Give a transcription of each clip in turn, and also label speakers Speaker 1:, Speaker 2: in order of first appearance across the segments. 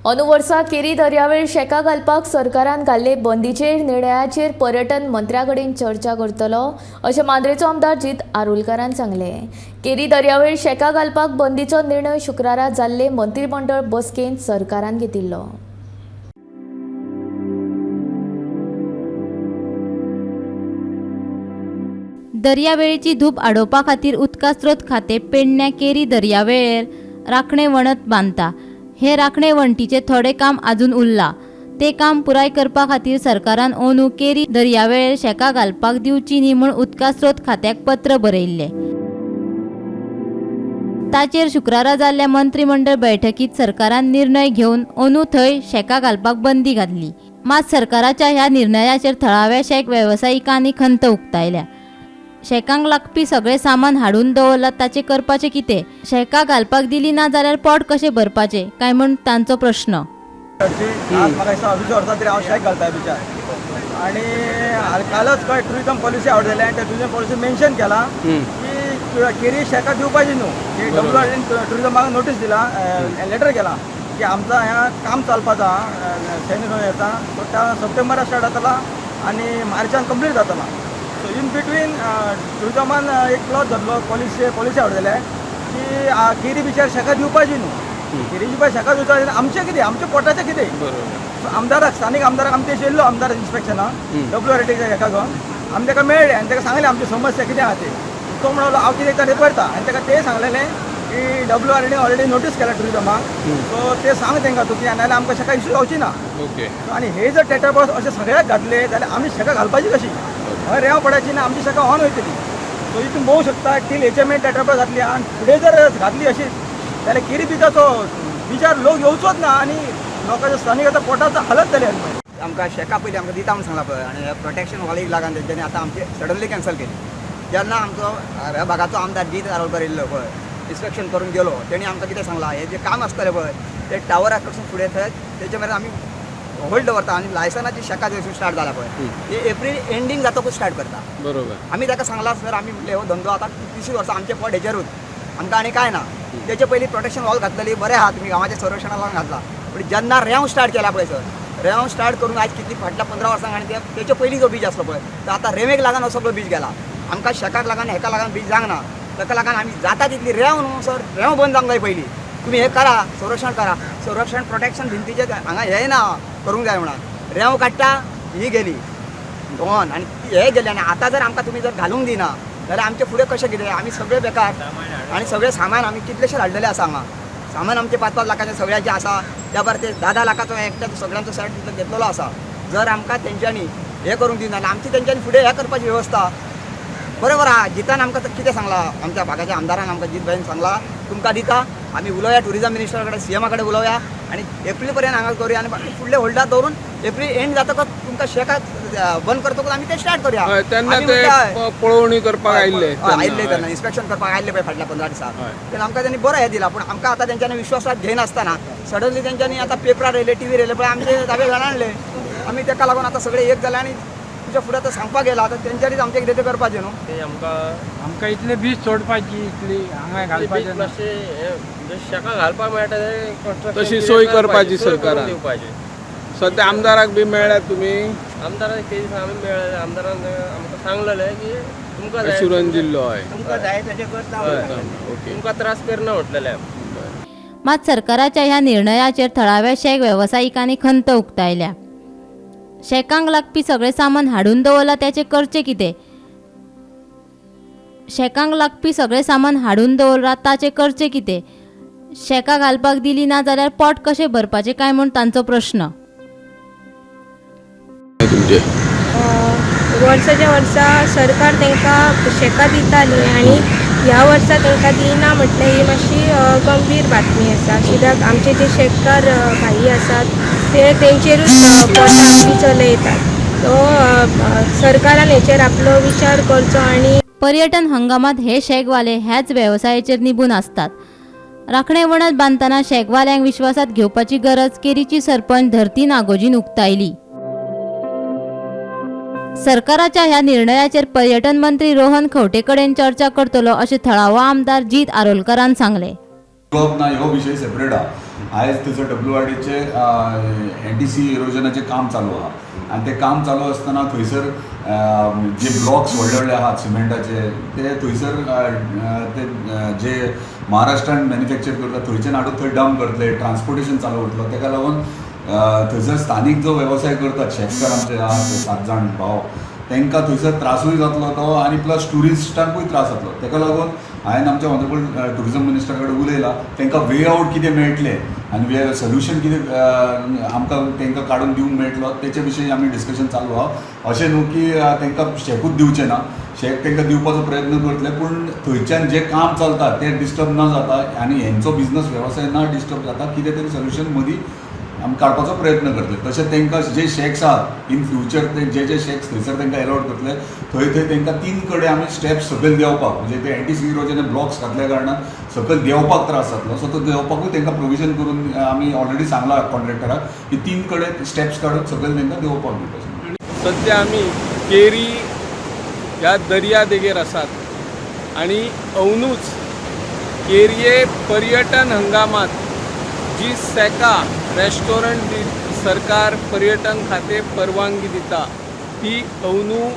Speaker 1: अंदू वर्सा केरी दर्यावेळ शेकां घालपाक सरकारान घाल्ले बंदीचेर निर्णयाचेर पर्यटन मंत्र्या कडेन चर्चा करतलो अशें मांद्रेचो आमदार जीत आरोलकारान सांगलें. केरी दर्यावेळ शेकां घालपाक बंदीचो निर्णय शुक्रारा जाल्ले मंत्रीमंडळ बसकेंत सरकारान घेतिल्लो.
Speaker 2: दर्यावेळेची धूप आडोवपा खातीर उदका स्रोत खातें पेडण्या केरी दर्यावेळेर राखणे वणत बांदता. हे राखणे वण्टीचें थोडें काम आजून उरलां. तें काम पुराय करपा खातीर सरकारान अंदू केरी दर्यावेळेर शेकां घालपाक दिवची न्ही म्हूण उदका स्रोत खात्याक पत्र बरयिल्लें. ताचेर शुक्रारा जाल्ल्या मंत्रीमंडळ बैठकीत सरकारान निर्णय घेवन अंदू थंय शेकां घालपाक बंदी घातली. मात सरकाराच्या ह्या निर्णयाचेर थळाव्या शेक वेवसायिकांनी खंत उक्तायल्या. शेकांक लागपी सगळें सामान हाडून दवरलां ताचें करपाचें कितें? शेकां घालपाक दिली ना जाल्यार पोट कशें भरपाचें काय म्हूण तांचो प्रश्न.
Speaker 3: आज म्हाका दिसता 20 वर्सां तरी हांव शेक घालता बिचार आनी कालच खंय टुरिजम पॉलिसी आवट जाली आनी त्या टुरिजम पॉलिसी मेन्शन केलां की केरी शेकां दिवपाची न्हू. की डब्ल्यू आर डीन टुरिजमाक नोटीस दिला, लेटर केला की आमचा ह्या काम चलपाचा सैन्य हेचा सो त्या सप्टेंबराक स्टार्ट जातला आनी मार्चान कंप्लीट जातला. सो इन बिटवीन टुरिजमान एक क्लॉज जातलो, पॉलिसी आवट जाल्या की केरी बिचार शेकां दिवपाची न्हू. केरी बिचार शेकां दिवपाची आमचें कितें, आमच्या पोटाचें कितें. सो आमदाराक, स्थानीक आमदाराक आमचे येयल्लो आमदार इन्स्पेक्शनाक डब्ल्यू आर डीच्या हेका घेवन आमी ताका मेळ्ळे आनी ताका सांगलें आमची समस्या कितें आहा ती. तो म्हणलो हांव कितें तें करता आनी ताका तें सांगलेलें की W R D already notice केला टुरिजमाक, सो ते सांग तांकां तूं की नाजाल्यार आमकां शेकां इश्यू जावची ना. आनी हे जर टेटापल्स अशे सगळ्याक घातले जाल्यार आमी शेकां घालपाची कशी? हय रेंव पडायची ना, आमची शेकां ऑन वयतली. सो हितून पळोवंक शकता टील हेचे मेरेन टेटापल्स घातली आनी फुडें जर घातली अशी जाल्यार केरी बिचाचो बिचार लोक येवचोच ना आनी लोकांच्या स्थानिकाच्या पोटाचो हालत जाली.
Speaker 4: आमकां शेकां पयलीं आमकां दिता म्हूण सांगलां पळय आनी प्रोटेक्शन वॉलीक लागून तेंच्यांनी आतां आमची सडनली कॅन्सल केली. जेन्ना आमचो ह्या भागाचो आमदार जीत आरोलकर येयल्लो पळय इन्स्पेक्शन करून गेलो, तेणी आमकां कितें सांगलां, हें जें काम आसतलें पळय तें टावरा कडसून फुडें थंय तेचे मेरेन आमी होल्ड दवरता आनी लायसनाची शेकां जंयसून स्टार्ट जाला पळय ते एप्रील एंडींग जातकूच स्टार्ट करता.
Speaker 5: बरोबर.
Speaker 4: आमी ताका सांगलां सर, आमी म्हणलें हो धंदो आतां 30 वर्सां आमचें पोट हेचेरूच, आमकां आनी कांय ना. तेचे पयलीं प्रोटेक्शन वॉल घातलेली बरें आहा, तुमी गांवाच्या संरक्षणा लागून घातला, पूण जेन्ना रेंव स्टार्ट केला पळय सर, रेंव स्टार्ट करून आयज कितली फाटल्या 15 वर्सांक आनी तेचे पयलीं जो बीच आसलो पळय तो आतां रेंवेक लागून हो सगळो बीच गेला. आमकां शेकाक लागून हेका लागून बीच जावंक ना, ताका लागून आमी जाता तितली रेंव न्हू सर, रेंव बंद जावंक जाय पयलीं. तुमी हें करा, संरक्षण करा, संरक्षण प्रोटेक्शन भिंतीचें हांगा हें ना करूंक जाय म्हणून रेंव काडटा ही गेली ऑन आनी हे गेले. आनी आतां जर आमकां तुमी जर घालूंक दिना जाल्यार आमचें फुडें कशें कितें? आमी सगळे बेकार आनी सगळें सामान आमी कितलेशें हाडलेलें आसा हांगा. सामान आमचें 5-5 लाखाचें सगळ्यांचें आसा, त्या भायर ते 10-10 लाखाचो एकट्याचो सगळ्यांचो सेट घेतलेलो आसा. जर आमकां तेंच्यांनी हें करूंक दिना जाल्यार आमची तेंच्यांनी फुडें हें करपाची वेवस्था बरोबर आहा. जितान आमकां कितें सांगलां, आमच्या भागाच्या आमदारान आमकां जीत भाईन सांगलां तुमकां दिता, आमी उलोवया टुरिजम मिनिस्टरा कडेन, सीएमा कडेन उलोवया आनी एप्रील पर्यंत हांगा करुया आनी फुडले होल्डार दवरून एप्रील एंड जातकच तुमकां शेकां बंद करतकच आमी ते स्टार्ट करुया.
Speaker 5: तेन्ना ते पळोवणी करपाक आयिल्ले,
Speaker 4: आयिल्ले तेन्ना इन्स्पेक्शन करपाक आयिल्ले पळय फाटल्या 15 दिसां, तेन्ना आमकां तेणी बरें हें दिलां. पूण आमकां आतां तेंच्यांनी विश्वासात घेयनासतना सडनली तेंच्यांनी आतां पेपरार येयले, टिवीर येयले पळय, आमचे धावे जाण आणले. आमी तेका लागून आतां सगळे एक जाले आनी तुज्या फुडें आतां सांगपाक गेला आतां तेंच्यांनीच आमचें कितें तें करपाचें न्हू.
Speaker 6: ते आमकां
Speaker 7: आमकां इतले बीच सोडपाची, इतली हांगा घालपाचें
Speaker 6: मातशें शेकां घालपाक मेळटा
Speaker 5: तशी सोय करपाची सरकारान. सद्या आमदाराक बी मेळ्ळ्यात तुमी?
Speaker 6: आमदाराक ते दिसा आमी मेळ्ळे, आमदारान आमकां सांगलेलें की तुमकां
Speaker 5: एश्युरन्स दिल्लो. हय,
Speaker 3: तुमकां जाय तशें करता,
Speaker 6: तुमकां त्रास करना म्हटलेलें.
Speaker 2: मात सरकाराच्या ह्या निर्णयाचेर थळाव्या शेक वेवसायिकांनी खंत उक्तायल्या. शेकांक लागपी सगळें सामान हाडून दवरलां ताचें करचें कितें? शेकांक लागपी सगळें सामान हाडून दवरलां ताचें करचें कितें? शेकां घालपाक दिली ना जाल्यार पोट कशें भरपाचें काय म्हूण तांचो प्रश्न.
Speaker 5: तुमचे
Speaker 8: वर्साच्या वर्सा सरकार तांकां शेकां दिताली आनी ह्या वर्सा तांकां दिना म्हटल्यार ही मातशी गंभीर बातमी आसा. कित्याक आमचे जे शेतकार भाई आसात ते तेंचेरूच पोटां आमची चलयतात. सो सरकारान हेचेर आपलो विचार करचो. आनी
Speaker 2: पर्यटन हंगामात हे शेकवाले ह्याच वेवसायाचेर निबून आसतात. राखणे वणत बांदतना शेकवाल्यांक विश्वासात घेवपाची गरज केरीची सरपंच धरती नागोजीन उक्तायली. सरकाराच्या ह्या निर्णयाचेर पर्यटन मंत्री रोहन खंवटे कडेन चर्चा करतलो अशें थळावो आमदार जीत आरोलकरान सांगलें.
Speaker 9: ना हो विशय सेपरेट आहा. आयज थंयसर डब्ल्यू आर डीचे एन टी सी इरोजनाचें काम चालू आहा आनी तें काम चालू आसतना थंयसर जे ब्लॉक्स व्हडले व्हडले आहात सिमेंटाचे ते थंयसर ते जे महाराष्ट्रान मॅन्युफॅक्चर करता थंयच्यान हाडून थंय डंप करतले, ट्रान्सपोर्टेशन चालू उरतलो. तेका लागून थंयसर स्थानीक जो वेवसाय करतात शेतकार आमचे आहात ते 7 जाण भाव, तांकां थंयसर त्रासूय जातलो तो आनी प्लस ट्युरिस्टांकूय त्रास जातलो. तेका लागून हांवें आमच्या ऑनरेबल ट्युरिजम मिनिस्टरा कडेन उलयलां, तांकां वे आवट कितें मेळटलें आनी वे सोल्युशन कितें आमकां तांकां काडून दिवंक मेळटलो तेचे विशीं आमी डिस्कशन चालू आहा. अशें न्हू की तांकां शेकूच दिवचें ना, शेक तांकां दिवपाचो प्रयत्न करतले, पूण थंयच्यान जें काम चलता तें डिस्टर्ब ना जाता आनी हेंचो बिजनस वेवसाय ना डिस्टर्ब जाता, कितें तरी सोल्युशन मदीं आमी काडपाचो प्रयत्न करतले. तशें तांकां जे शॅक्स आहात इन फ्युचर ते जे जे शॅक्स थंयसर तांकां एलॉट करतले थंय थंय तांकां 3 कडेन आमी स्टेप्स सकयल देंवपाक, म्हणजे ते एन्टी इरोजन ब्लॉक्स घातल्या कारणान सकयल देंवपाक त्रास जातलो, सो तो देंवपाकूय तांकां प्रोविजन करून आमी ऑलरेडी सांगलां कॉन्ट्रॅक्टराक की 3 कडेन स्टेप्स काडून सकयल तांकां देंवपाक दिवपाचें.
Speaker 5: सद्या आमी केरी ह्या दर्या देगेर आसात आनी अवनूच केरये पर्यटन हंगामांत जी सेका रेस्टॉरंट सरकार पर्यटन खातें परवानगी दिता ती अवनू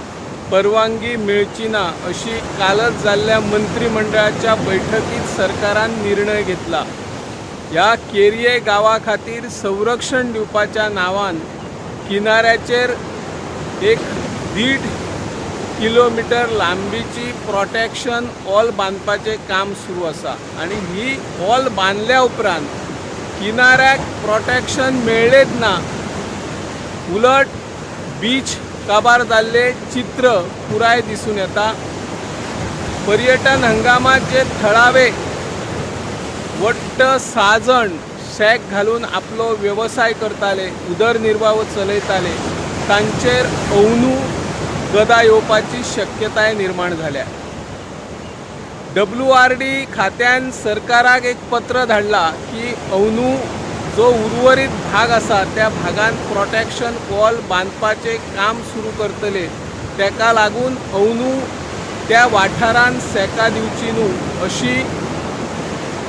Speaker 5: परवानगी मेळची ना अशी कालच जाल्ल्या मंत्रीमंडळाच्या बैठकीत सरकारान निर्णय घेतला. ह्या केरये गांवा खातीर संरक्षण दिवपाच्या नांवान किनाऱ्याचेर 1.5 किलोमिटर लांबीची प्रोटेक्शन वॉल बांदपाचें काम सुरू आसा आनी ही वॉल बांदल्या उपरांत किनाऱ्याक प्रोटेक्शन मेळ्ळेंच ना, उलट बीच काबार जाल्लें चित्र पुराय दिसून येता. पर्यटन हंगामात जे थळावे वट्ट 6 जाण शॅक घालून आपलो वेवसाय करताले, उदरनिर्वाह चलयताले, तांचेर अवनू गदा येवपाची शक्यताय निर्माण जाल्या. WRD खात्यान सरकाराक एक पत्र धाडलां की अवनू जो उर्वरीत भाग आसा त्या भागान प्रोटेक्शन वॉल बांदपाचें काम सुरू करतले, तेका लागून अवनू त्या वाठारान सेका दिवची न्हू अशी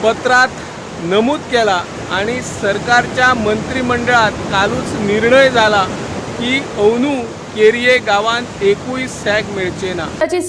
Speaker 5: पत्रांत नमूद केला आनी सरकारच्या मंत्रीमंडळात कालूच निर्णय जाला की अवनू केरये गांवांत एकूय सॅक मेळचें ना.
Speaker 1: ताची